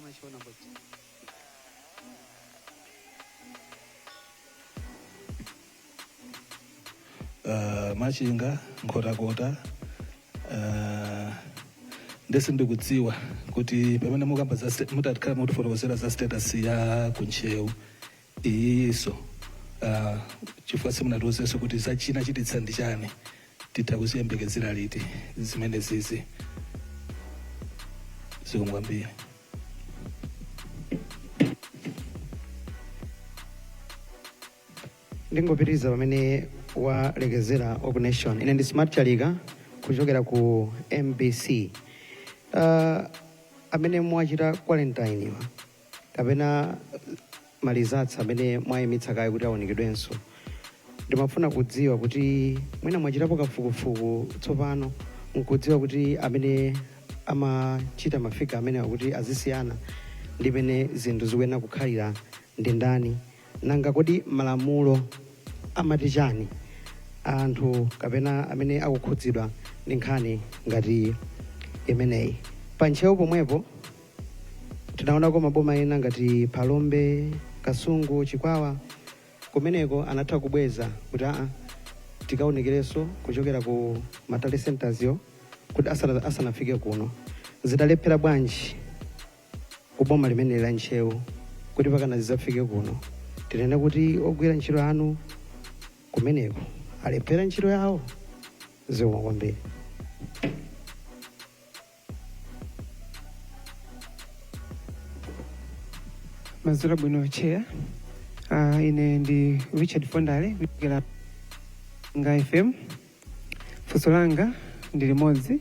much, Honorable Chair. Machinga, Nkhotakota, ndese ndikudziwa kuti pamene mukamba za mutatikhala mutifotokozera za status ya kuNtcheu iyiso, chifukwa simunatiuzenso kuti zachina chititsa ndi chani, titha kuziyembekezera liti zimene zizi? Zikomo kwambiri. Ndingopitiriza pamene walekezera waku Nation. Ine ndi Smart Chalika kuchokera ku MBC. Amene mwachita quarantine iwa kapena ma results amene mwayimitsa kaye kuti aonekedwenso, ndimafuna kudziwa kuti mwina mwachitapo kafukufuku tsopano nkudziwa kuti amene amachita ma figure amenewa kuti azisiyana ndi mene zinthu zikuyenera kukhalira ndi ndani? Nanga kodi malamulo amati chani anthu kapena amene akukhudzidwa ndi nkhani ngati imeneyi? Pa Ntcheu pomwepo tinaonako maboma ena ngati Phalombe, Kasungu, Chikwawa, kumeneko anatha kubweza kuti aa, tikaonekerenso kuchokera ku ma tally centers yo kuti asanafike kuno. Zidalephera bwanji kuboma limene la Ntcheu kuti pakana zidzafike kuno? Tinene kuti ogwira ntchito anu kumeneko alephera ntchito yawo? Zikomo kwambiri. Madzulo bwino, Chair. Ine ndi Richard Fondale kuchokera nga FM. Funso langa ndi limodzi.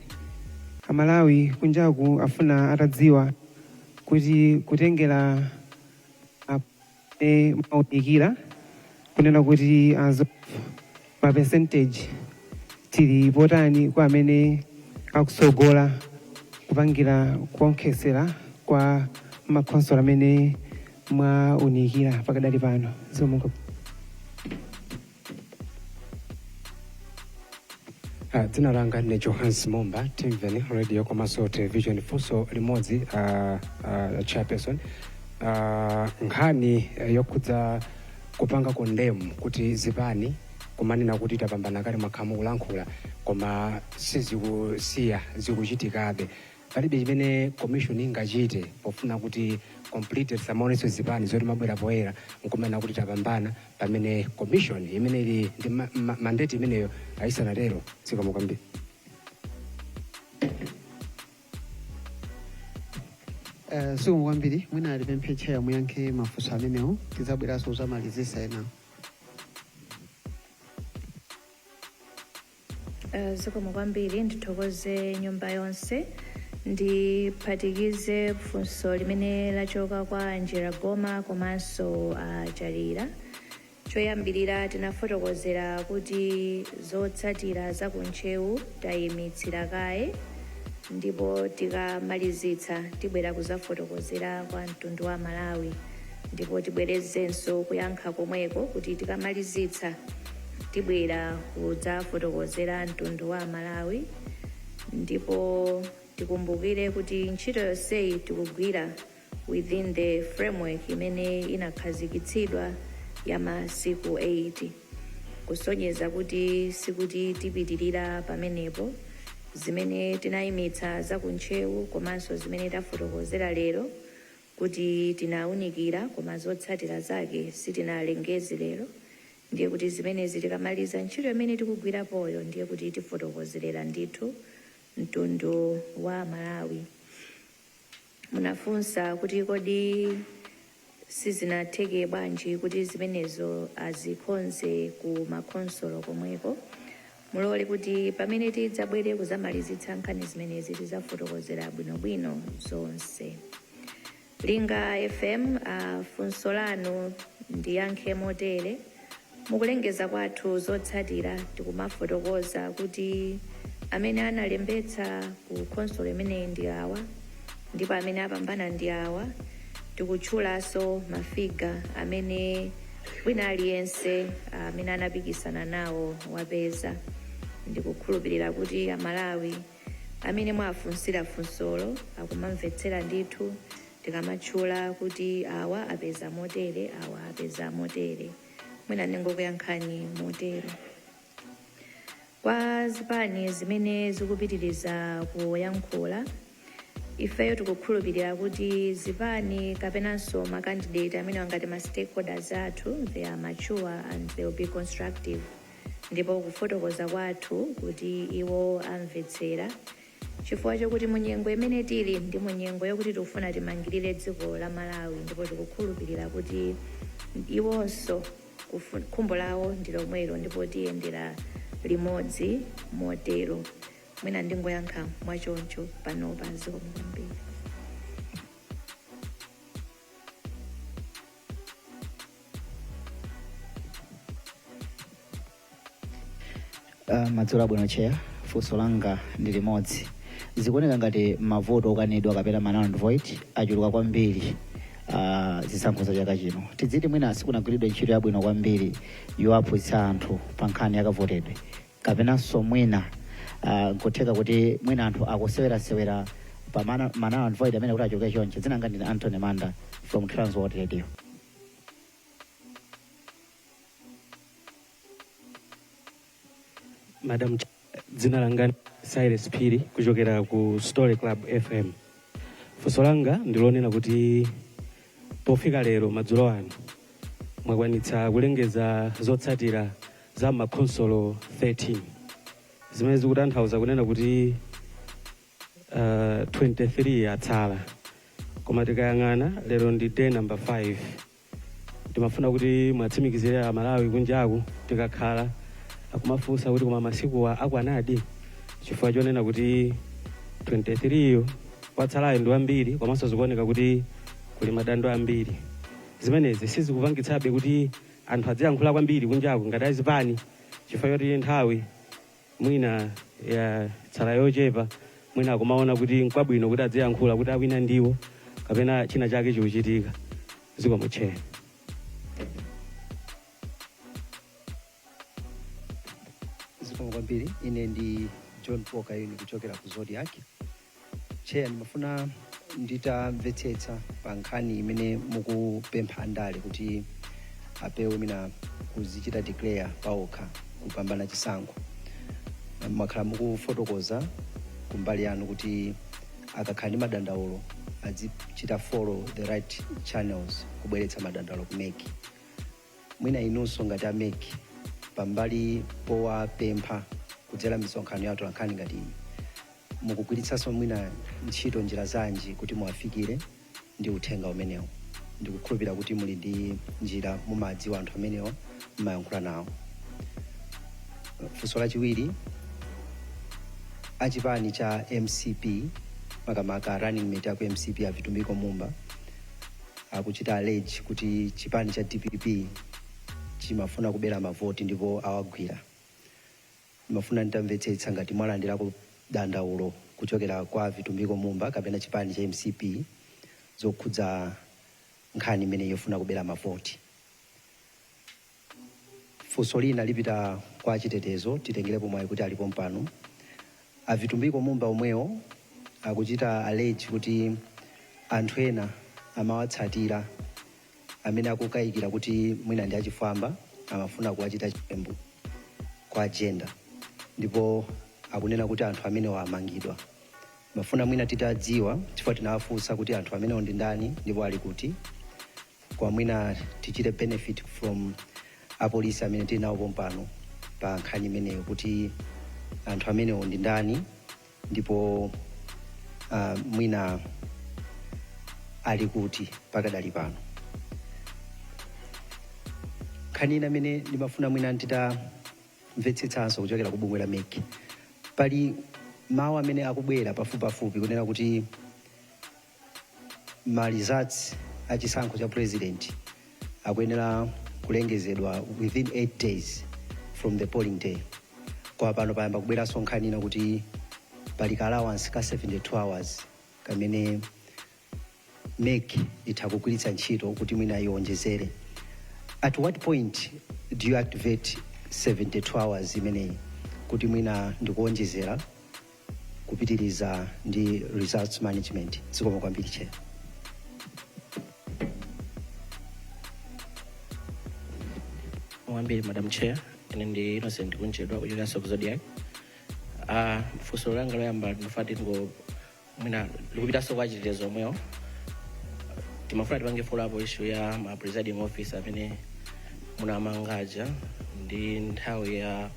Amalawi kunjaku afuna atadziwa kuti kutengera maunikira kunena kuti as ma percentage tili potani kwa amene akusogola kupangira kuonkhesera kwa makhonsolo amene mwaunikira pakadali pano? Zikomo. Dzina langa ndine Johans Momba, Timveni Radio komanso Television. Funso limodzi, chairperson. Nkhani yokhudza kupanga condemn kuti zipani kumanena kuti tapambana kale, mwakhala mukulankhula, koma sizikusiya, zikuchitikabe. Palibe chimene commission ingachite pofuna kuti complete tisamaonenso zipani zoti mabwera poyera nkumanena kuti tapambana, pamene commission imene ili ndi mandate imeneyo ayisanatero? Zikomo kwambiri. Zikomo kwambiri. Mwina alipemphe Chair muyankhe mafunso amenewo, tidzabweranso kuzamalizisa enawo. Zikomo kwambiri. Ndithokoze nyumba yonse. Ndiphatikize funso limene lachoka kwa Angela Goma komanso Chalira. Choyambirira, tinafotokozera kuti zotsatira za kuNtcheu tayimitsira kaye, ndipo tikamalizitsa tibwera kuzafotokozera kwa mtundu wa Malawi. Ndipo tibwerezenso kuyankha komweko kuti tikamalizitsa tibwera kudzafotokozera mtundu wa Malawi. Ndipo tikumbukire kuti ntchito yonseyi tikugwira within the framework imene inakhazikitsidwa ya masiku 8, kusonyeza kuti sikuti tipitirira pamenepo. Zimene tinayimitsa za kuNtcheu komanso zimene tafotokozera lero kuti tinawunikira koma zotsatira zake sitinalengeze lero, ndiye kuti zimenezi tikamaliza ntchito imene tikugwirapoyo, ndiye kuti tifotokozerera ndithu mtundu wa Malawi. Munafunsa kuti kodi sizinatheke bwanji kuti zimenezo azikonze ku makhonsolo komweko? Mulole kuti pamene tidzabwere kuzamalizitsa nkhani zimenezi tidzafotokozera bwinobwino zonse. Linga FM, funso lanu ndiyankhe motere: mukulengeza kwathu zotsatira tikumafotokoza kuti amene analembetsa ku khonsolo imeneyi ndi awa, ndipo amene apambana ndi awa. Tikutchulanso ma figure amene wina aliyense amene anapikisana nawo wapeza. Ndikukhulupirira kuti Amalawi amene mwafunsira funsolo akumamvetsera ndithu. Tikamatchula kuti awa apeza motere, awa apeza motere, mwina ndingokuyankhani motero. Kwa zipani zimene zikupitiriza kuyankhula, ifeyo tikukhulupirira kuti zipani kapenanso ma candidate amene angati ma stakeholders athu, they are mature and they will be constructive, ndipo kufotokoza kwathu kuti iwo amvetsera, chifukwa chokuti munyengo imene tili ndi munyengo yokuti tikufuna timangirire dziko la Malawi, ndipo tikukhulupirira kuti iwonso khumbo lawo ndi lomwelo, ndipo tiyendera limodzi motero. Mwina ndingoyankha mwachoncho panopa. Zikomo kwambiri. Madzulo abwino, Chair. Funso langa ndi limodzi. Zikuoneka ngati mavoto okanidwa kapena ma null and void achuluka kwambiri zisankho za chaka chino. Tidziti mwina sikunagwiridwe ntchito yabwino kwambiri yowaphunzitsa anthu pa nkhani yakavotedwe, kapenanso mwina nkutheka kuti mwina anthu akusewerasewera pa ma null and void amene kuti achuluke choncho? Dzina langa ndine Anthony Manda from Transworld Radio. Madam, dzina langa Cyrus Phiri kuchokera ku Story Club FM. Funso langa ndilonena kuti pofika lero madzulo ano mwakwanitsa kulengeza zotsatira za makhonsolo 13, zimene zikutanthauza kunena kuti 23 atsala. Koma tikayang'ana lero ndi day number 5. Timafuna kuti mwatsimikizire Amalawi kunjaku, tikakhala akumafunsa kuti koma masikuwa akwanadi, chifukwa chonena kuti 23 yo watsalayo ndi wambiri, komanso zikuoneka kuti kuli madando ambiri. Zimenezi sizikupangitsabe kuti anthu adziyankhula kwambiri kunjaku ngati azipani, chifukwa choti nthawi mwina ya tsala yochepa, mwina akumaona kuti nkwabwino kuti adziyankhula kuti awina ndiwo kapena china chake chikuchitika? Zikomo, Chair. Zikomo kwambiri. Ine ndi John Paul Kayuni kuchokera ku Zodiak. Chair, ndimafuna nditamvetsetsa pa nkhani imene mukupempha andale kuti apewe mina kuzichita declare paokha kupambana chisankho. Mwakhala mukufotokoza kumbali yanu kuti akakhala ndi madandaulo azichita follow the right channels kubweretsa madandaulo ku MEC. Mwina inunso ngati a MEC, pambali powapempha kudzera misonkhano ya atolankhani ngati iyi, mukugwiritsanso mwina ntchito njira zanji kuti muwafikire ndi uthenga umenewu? Ndikukhulupirira kuti muli ndi njira, mumadziwa anthu amenewa, mumayankhula nawo. Funso lachiwiri, achipani cha MCP, makamaka running mate aku MCP a Vitumbiko Mumba, akuchita allege kuti chipani cha DPP chimafuna kubera mavoti ndipo awagwira. Ndimafuna nditamvetsetsa ngati mwalandirako dandaulo kuchokera kwa Vitumbiko Mumba kapena chipani cha MCP zokhudza nkhani imene yofuna kubera mavoti. Funso lina lipita kwa chitetezo, titengerepo mwayi kuti alipo mpano. A Vitumbiko Mumba omwewo akuchita allege kuti anthu ena amawatsatira amene akukayikira kuti mwina ndi achifwamba, amafuna kuwachita chiwembu kwa agenda, ndipo akunena kuti anthu amenewo amangidwa. Mafuna mwina titadziwa, chifukwa tinawafunsa kuti anthu amenewo ndi ndani ndipo ali kuti, kwa mwina tichite benefit from apolisi amene tili nawo pompano pa nkhani imeneyo, kuti anthu amenewo ndi ndani ndipo mwina ali kuti pakadali pano. Nkhani ina imene ndimafuna mwina nditamvetsetsanso kuchokera ku bungwe la MEC, pali mawu amene akubwera pafupipafupi kunena kuti ma results a chisankho cha president akuyenera kulengezedwa within 8 days from the polling day. Kwa pano payamba kubweranso nkhani ina kuti pali ka allowance ka 72 hours kamene MEC itha kugwiritsa ntchito kuti mwina iwonjezere. At what point do you activate 72 hours imeneyi kuti mwina ndikuwonjezera kupitiriza ndi results management? Zikomo kwambiri, Chair. Kwambiri, Madam Chair. Ine ndi Innocent Kunchedwa kuchokeranso ku Zodiak. Funso langa loyamba ndimafuna tingo mwina likupitanso kwa chitetezo omwewo. Timafuna tipange follow up issue ya ma presiding officer amene munamangaja ndi nthawi ya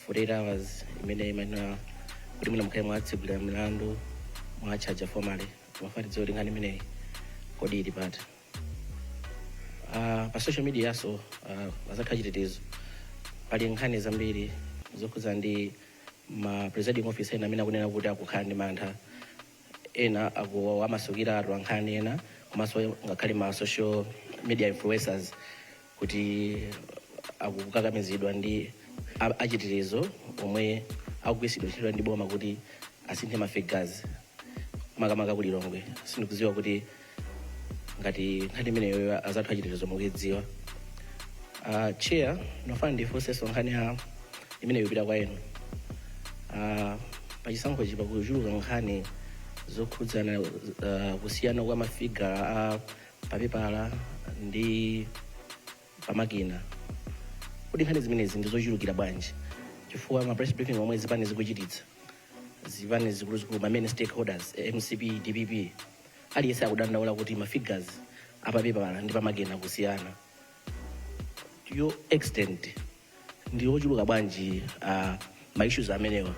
48 hours imene imanena kuti mwina mukhale mwatsegulira milandu, mwachaja formally. Timafuna tidziwe kuti nkhani imeneyi kodi ili pati? Pa social media yaso, azathu achitetezo, pali nkhani zambiri zokhuza ndi ma presiding officer ena amene akunena kuti akukhala ndi mantha, ena aku amasukira atu ankhani ena, komanso ngakhale ma social media influencers kuti akukakamizidwa ndi achitetezo omwe akugwiritsidwa ntchito ndi boma kuti asinthe ma figures, makamaka ku Lilongwe. Sindikudziwa kuti ngati nkhani imeneyo azathu achitetezo mukuidziwa. Chair, ndofuna ndifunsenso nkhani ya imene ikupita kwa inu. Pachisankhochi pakuchuluka nkhani zokhudzana kusiyana kwa ma figure a papepala ndi pamakina. Kuti nkhani zimenezi ndi zochulukira bwanji? Chifukwa ma press briefing omwe zipani zikuchititsa, zipani zikuluzikulu, ma main stakeholders, MCP, DPP, aliyense akudandaula kuti ma figures apapepala ndi pamakina kusiyana. To your extent, ndi ochuluka bwanji ma issues amenewa?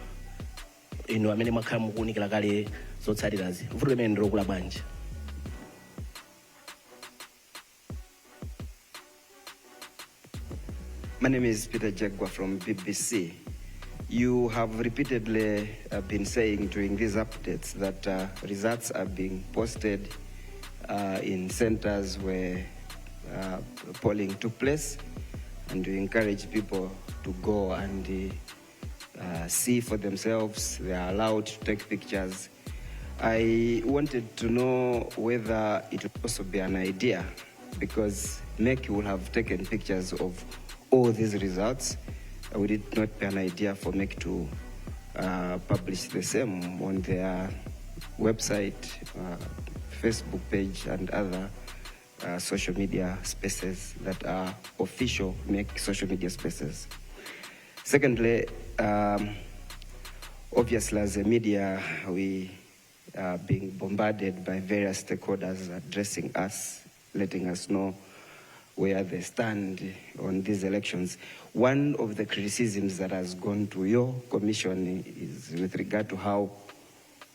Inu amene mwakhala mukuwunikira kale zotsatirazi, vuto limene ndilokula bwanji? My name is Peter Jegwa from BBC. You have repeatedly been saying during these updates that results are being posted in centers where polling took place, and we encourage people to go and see for themselves. They are allowed to take pictures. I wanted to know whether it would also be an idea, because MEC will have taken pictures of all these results. Would it not be an idea for MEC to publish the same on their website, Facebook page, and other social media spaces that are official MEC social media spaces? Secondly, obviously as a media, we are being bombarded by various stakeholders addressing us, letting us know where they stand on these elections. One of the criticisms that has gone to your commission is with regard to how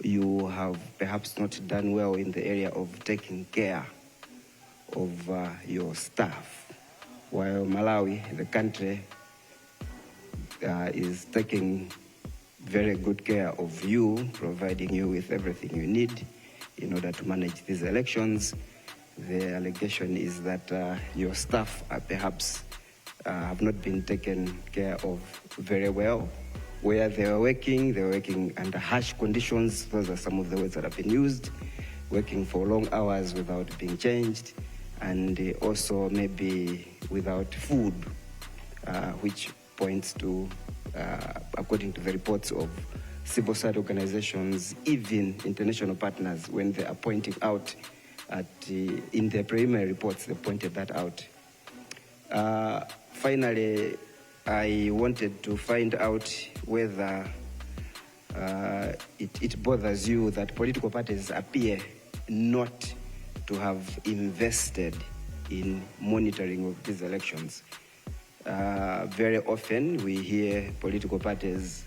you have perhaps not done well in the area of taking care of your staff, while Malawi, the country, is taking very good care of you, providing you with everything you need in order to manage these elections. The allegation is that your staff are perhaps have not been taken care of very well. Where they were working under harsh conditions. Those are some of the words that have been used, working for long hours without being changed, and also maybe without food, which points to, according to the reports of civil society organizations, even international partners, when they are pointing out in their preliminary reports, they pointed that out. Finally, I wanted to find out whether it bothers you that political parties appear not to have invested in monitoring of these elections. Very often we hear political parties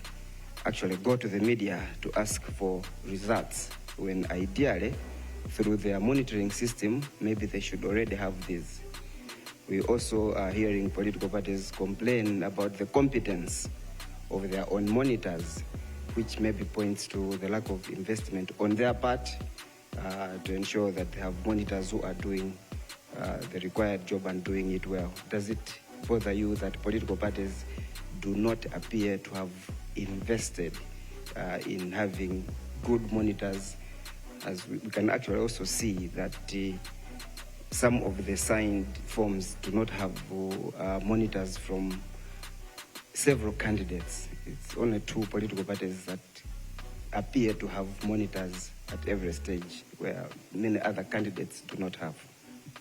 actually go to the media to ask for results, when ideally, through their monitoring system, maybe they should already have these. We also are hearing political parties complain about the competence of their own monitors, which maybe points to the lack of investment on their part to ensure that they have monitors who are doing the required job and doing it well. Does it bother you that political parties do not appear to have invested in having good monitors, as we can actually also see that some of the signed forms do not have monitors from several candidates? It's only two political parties that appear to have monitors at every stage, where many other candidates do not have.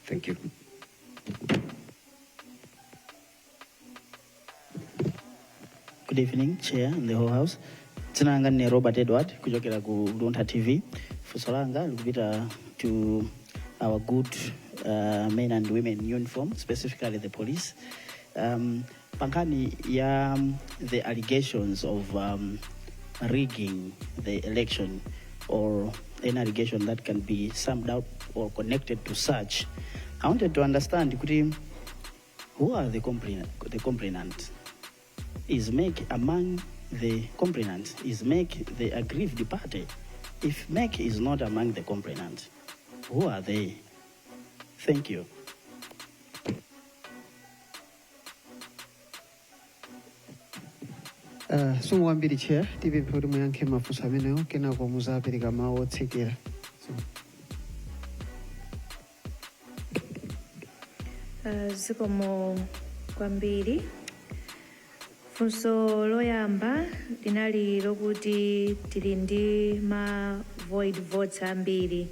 Thank you. Good evening, Chair and the whole house. Dzina langa ndine Robert Edward kuchokera ku Luntha TV. Funso langa likupita to our good men and women in uniform, specifically the police. Pankhani ya the allegations of rigging the election or any allegation that can be summed up or connected to such, I wanted to understand kuti who are the complainants? Is MEC among the complainants? Is MEC the aggrieved party? If MEC is not among the complainants, who are they? Thank you. Zikomo kwambiri, Chair. Tipemphe kuti muyankhe mafunso amenewo, kenako muzapereka mawu otsekera. So, Zikomo kwambiri. Funso loyamba linali lokuti tili ndi ma void votes ambiri.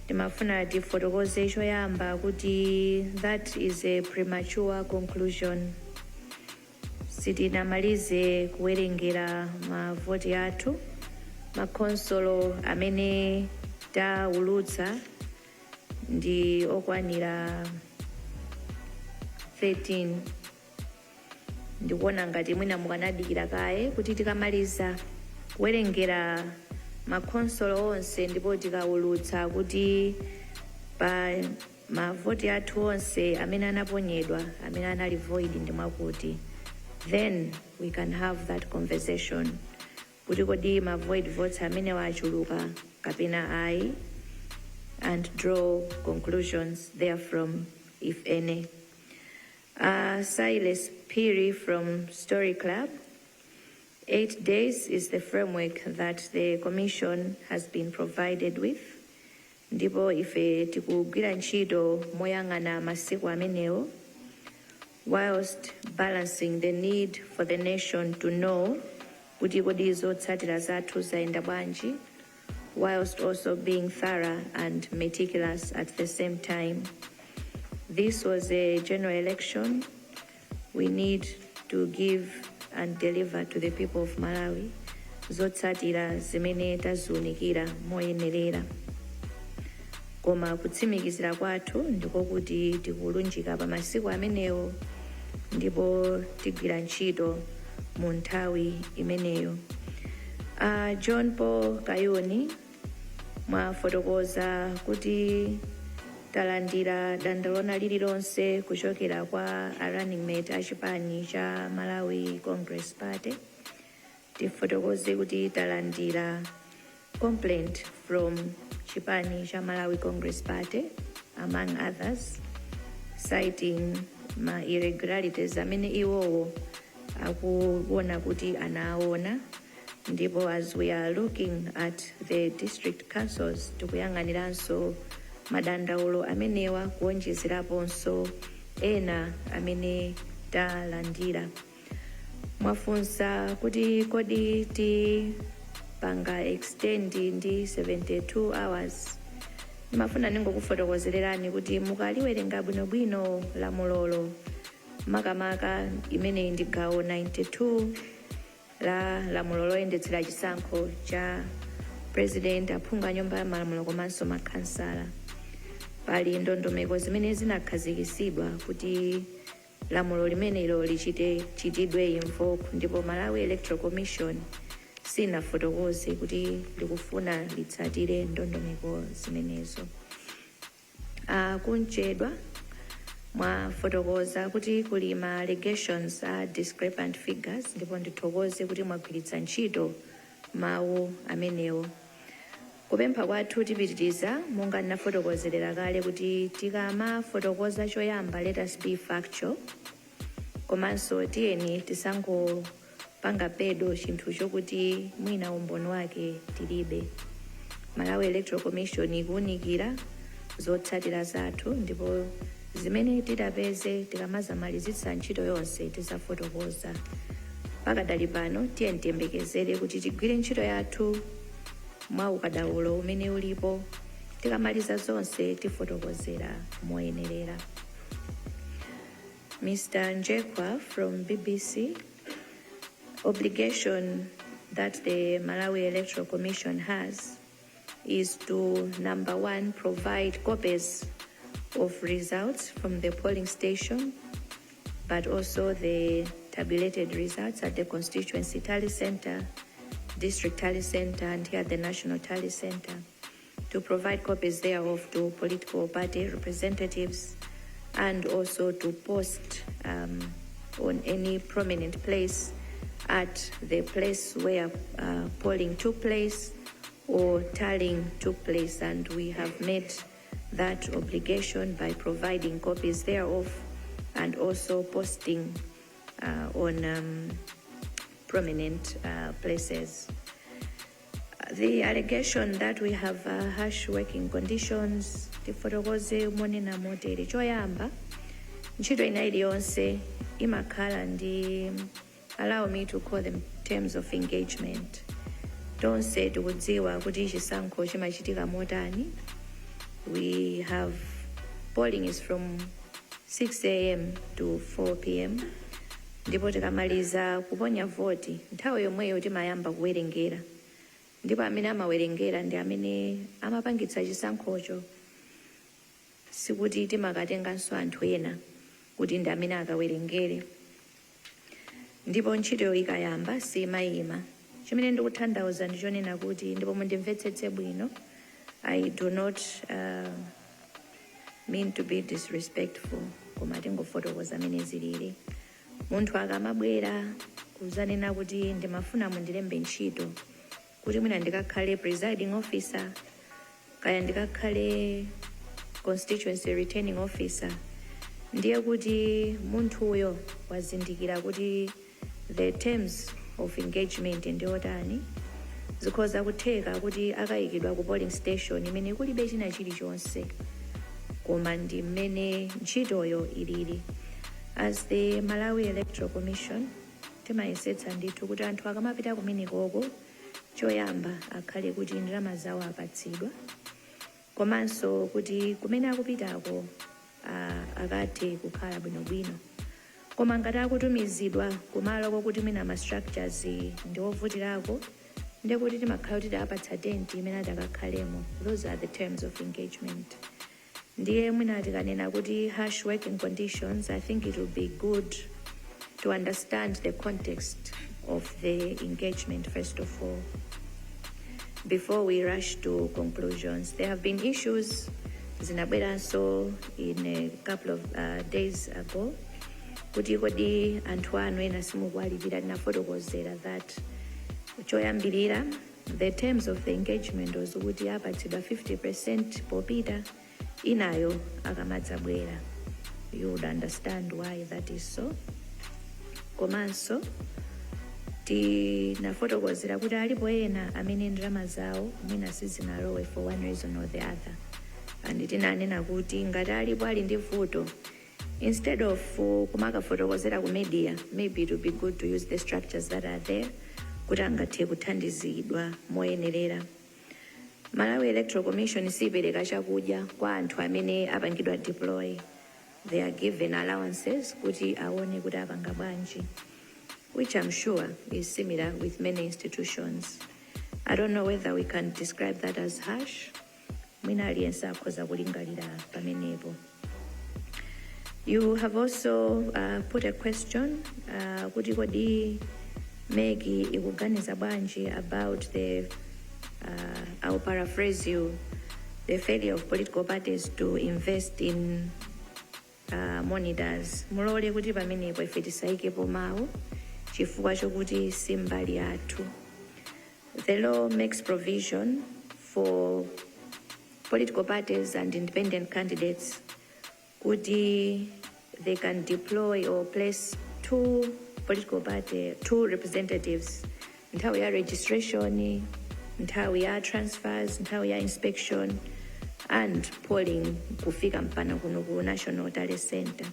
Timafuna tifotokoze choyamba kuti that is a premature conclusion. Sitinamalize kuwerengera mavoti athu. Makhonsolo amene taulutsa ndi okwanira 13. Ndikuona ngati mwina mukanadikira kaye kuti tikamaliza kuwerengera makhonsolo onse ndipo tikaulutsa kuti pa mavoti athu onse amene anaponyedwa, amene anali void ndi mwakuti, then we can have that conversation kuti kodi ma void votes amene wachuluka kapena ayi, and draw conclusions therefrom, if any. Silas Piri from Story Club. 8 days is the framework that the Commission has been provided with. Ndipo ife tikugwira ntchito moyang'ana masiku amenewo, whilst balancing the need for the nation to know kuti kodi zotsatira zathu zayenda bwanji, whilst also being thorough and meticulous at the same time. This was a general election. We need to give and deliver to the people of Malawi zotsatira zimene taziunikira moyenerera. Koma kutsimikizira kwathu ndikokuti tikulunjika pa masiku amenewo ndipo tigwira ntchito mu nthawi imeneyo. John Paul Kayuni, mwafotokoza kuti talandira dandaulo lililonse kuchokera kwa a running mate a chipani cha Malawi Congress Party. Tifotokoze kuti talandira complaint from chipani cha Malawi Congress Party, among others, citing ma irregularities amene iwowo akuona kuti anaona. Ndipo as we are looking at the district councils, tikuyang'aniranso madandaulo amenewa kuonjezeraponso ena amene talandira. Mwafunsa kuti kodi tipanga extend ndi 72 hours. Ndimafuna ningokufotokozererani kuti mukaliwerenga bwinobwino lamulolo, makamaka imeneyi ndi gawo 92 la lamulo loyendetsera chisankho cha president, aphungu a nyumba ya malamulo komanso makhansala, pali ndondomeko zimene zinakhazikitsidwa kuti lamulo limenelo lichite chitidwe invoke, ndipo Malawi Electoral Commission sinafotokoze kuti likufuna litsatire ndondomeko zimenezo. Kunchedwa, mwafotokoza kuti kuli ma allegations a discrepant figures, ndipo ndithokoze kuti mwagwiritsa ntchito mawu amenewo. Kupempha kwathu, tipitiriza monga ndinafotokozerera kale kuti tikamafotokoza choyamba, let us be factual, komanso tiyeni tisangopanga peddle chinthu chokuti mwina umboni wake tilibe. Malawi Electoral Commission ikuwunikira zotsatira zathu, ndipo zimene tidapeze tikamazamalizitsa ntchito yonse tizafotokoza. Pakadali pano tiye tiyembekezere kuti tigwire ntchito yathu mwa ukadaulo umene ulipo. Tikamaliza zonse tifotokozera moyenerera. Mr Njekwa from BBC. Obligation that the Malawi Electoral Commission has is to, number one, provide copies of results from the polling station, but also the tabulated results at the constituency tally center, district tally center, and here at the national tally center, to provide copies thereof to political party representatives and also to post on any prominent place at the place where polling took place or tallying took place. And we have met that obligation by providing copies thereof and also posting on prominent places. The allegation that we have harsh working conditions, tifotokoze monena motere. Choyamba, ntchito ina iliyonse imakhala ndi, allow me to call them, terms of engagement. Tonse tikudziwa kuti chisankho chimachitika motani. We have polling is from 6 a.m. to 4 p.m., ndipo tikamaliza kuponya voti, nthawi yomweyo timayamba kuwerengera, ndipo amene amawerengera ndi amene amapangitsa chisankhocho. Sikuti timakatenganso anthu ena kuti ndi amene akawerengere. Ndipo ntchitoyo ikayamba simayima. Chimene ndikutanthauza ndichonena kuti, ndipo mundimvetsetse bwino, I do not mean to be disrespectful, koma tingofotokoza amene zilili. Munthu akamabwera kuzanena kuti ndimafuna mundilembe ntchito kuti mwina ndikakhale presiding officer, kaya ndikakhale constituency returning officer, ndiye kuti munthuyo wazindikira kuti the terms of engagement ndi otani. Zikhoza kutheka kuti akayikidwa ku polling station imene kulibe china chilichonse, koma ndi mmene ntchitoyo ilili. As the Malawi Electoral Commission, timayesetsa ndithu kuti anthu akamapita kumenekoko, choyamba akhale kuti ndalama zawo apatsidwa, komanso kuti kumene akupitako akathe kukhala bwinobwino. Koma ngati akutumizidwa kumalo kokuti mwina ma structures ndi ovutirako, ndekuti timakhala kuti tiapatsa tenti imene atakakhalemo. Those are the terms of engagement. Ndiye mwina tikanena kuti harsh working conditions, I think it will be good to understand the context of the engagement first of all before we rush to conclusions. There have been issues zinabweranso in a couple of days ago kuti kodi anthu anu ena simukuwalipira. Tinafotokozera that choyambirira, the terms of the engagement was kuti apatsidwa 50% popita, inayo akamadzabwera. You would understand why that is so. Komanso tinafotokozera kuti alipo ena amene ndalama zawo mwina sizinalowe for one reason or the other, and tinanena kuti ngati alipo ali ndi vuto, instead of kumakafotokozera ku media, maybe it would be good to use the structures that are there kuti angathe kuthandizidwa moyenerera. Malawi Electoral Commission sipereka chakudya kwa anthu amene apangidwa deploy. They are given allowances kuti aone kuti apanga bwanji, which I'm sure is similar with many institutions. I don't know whether we can describe that as harsh. Mwina aliyense akhoza kulingalira pamenepo. You have also put a question kuti kodi MEC ikuganiza bwanji about the, I will paraphrase you, the failure of political parties to invest in monitors. Mulole kuti pamenepo ife tisayikepo mawu chifukwa chokuti si mbali yathu. The law makes provision for political parties and independent candidates kuti they can deploy or place two political party, two representatives nthawi ya registration, nthawi ya transfers, nthawi ya inspection and polling, kufika mpaka kuno ku National Tally Center.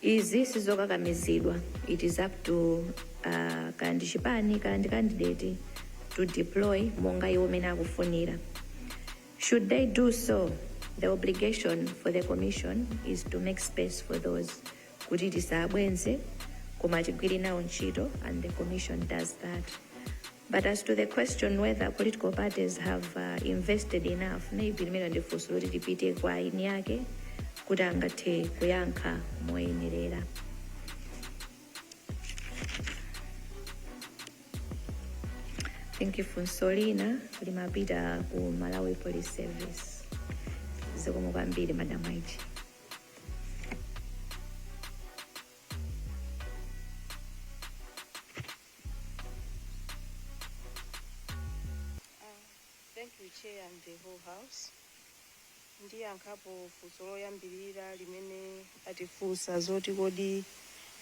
Izi sizokakamizidwa. It is up to kaya ndi chipani, kaya ndi candidate to deploy monga iwo mene akufunira. Should they do so, the obligation for the commission is to make space for those kuti tisabwenze. Koma tigwire nawo ntchito, and the commission does that. But as to the question whether political parties have invested enough, maybe limene ndi funso loti tipite kwa eni ake kuti angathe kuyankha moyenerera. Thank you. Funso lina limapita ku Malawi Police Service. Zikomo kwambiri, Madam Aichi. Thank you, Chair and the whole house. Ndiyankhapo funso loyambirira limene atifunsa zoti kodi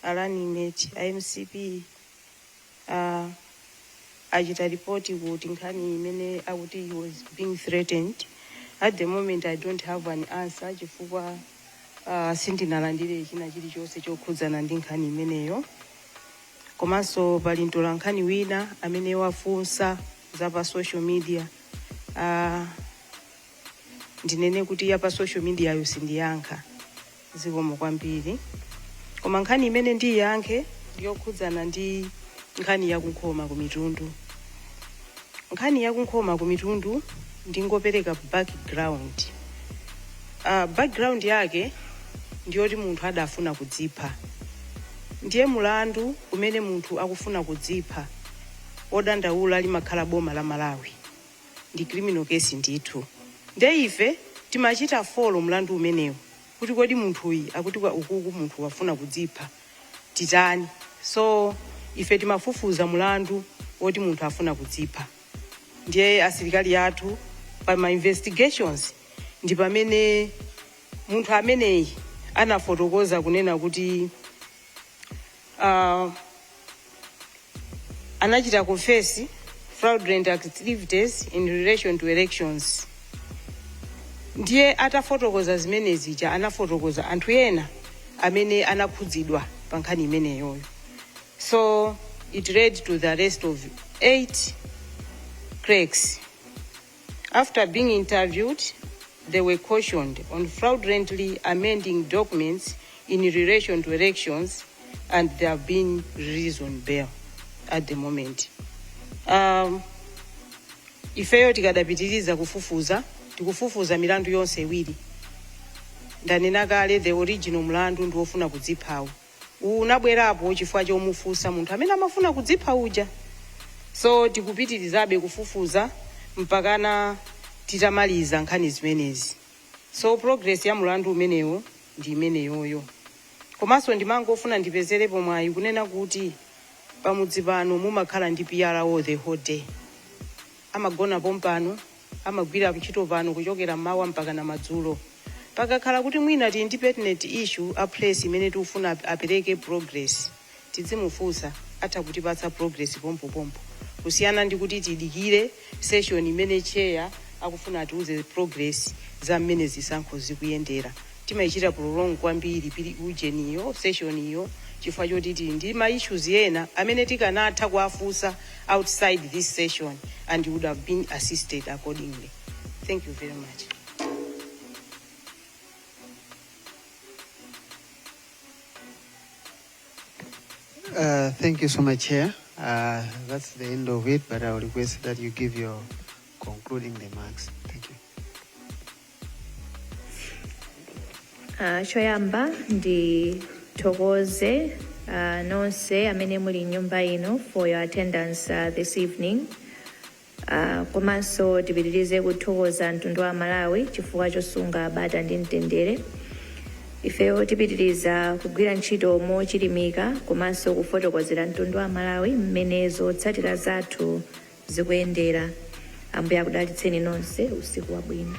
a running mate a MCP achita ripoti kuti nkhani imene akuti he was being threatened. At the moment I don't have an answer chifukwa sindinalandire china chilichonse chokhudzana ndi nkhani imeneyo. Komanso pali mtolankhani wina amene wafunsa za pa social media. Ndinene kuti ya pa social media yo sindiyankha, zikomo kwambiri. Koma nkhani imene ndiyankhe ndiyokhudzana ndi nkhani yakunkhoma ku Mitundu. Nkhani yakunkhoma ku Mitundu, ndingopereka background. Background yake ndiyoti munthu adafuna kudzipha. Ndiye mulandu umene munthu akufuna kudzipha, odandaula limakhala boma la Malawi, ndi criminal case ndithu. Nde ife timachita follow mlandu umenewu kuti kodi munthuyi akuti kwa ukuku munthu wafuna kudzipha, titani? So ife timafufuza mulandu woti munthu afuna kudzipha. Ndiye asilikali athu pa ma investigations ndi pamene munthu ameneyi anafotokoza kunena kuti anachita confess fraudulent activities in relation to elections. Ndiye atafotokoza zimenezija, anafotokoza anthu ena amene anakhudzidwa pa nkhani imeneyoyo. So it led to the arrest of eight clerks. After being interviewed, they were cautioned on fraudulently amending documents in relation to elections, and they have been released on bail at the moment. Ifeyo tikadapitiriza kufufuza, tikufufuza milandu yonse iwiri. Ndanena kale, the original mlandu ndi wofuna kudziphawo. Uwu unabwerapo chifukwa chomufunsa munthu amene amafuna kudzipha uja. So tikupitirizabe kufufuza mpakana titamaliza nkhani zimenezi. So progress ya mulandu umenewo ndi imeneyoyo. Komanso ndimangofuna ndipezerepo mwayi kunena kuti pamudzi pano mumakhala ndi PRO the whole day. Amagona pompano, amagwira ntchito pano kuchokera mmawa mpaka na madzulo. Pakakhala kuti mwina tili ndi pertinent issue a place imene tikufuna apereke progress, tidzimufunsa, atha kutipatsa progress pompopompo, kusiyana ndi kuti tidikire session imene chair akufuna atiuze progress za mmene zisankho zikuyendera. Timayichita prolong kwambiri pili ujeniyo session iyo chifukwa choti tili ndi ma issues ena amene tikanatha kuwafunsa outside this session and would have been assisted accordingly. Thank you very much. Thank you so much, Chair. That's the end of it, but I will request that you give your concluding remarks. Thank you. Choyamba ndithokoze nonse amene muli mnyumba ino for your attendance this evening. Komanso tipitirize kuthokoza mtundu wa Malawi chifukwa chosunga bata ndi mtendere. Ifeyo tipitiriza kugwira ntchito mochilimika komanso kufotokozera mtundu wa Malawi mmene zotsatira zathu zikuyendera. Ambuye akudalitseni nonse. Usiku wabwino.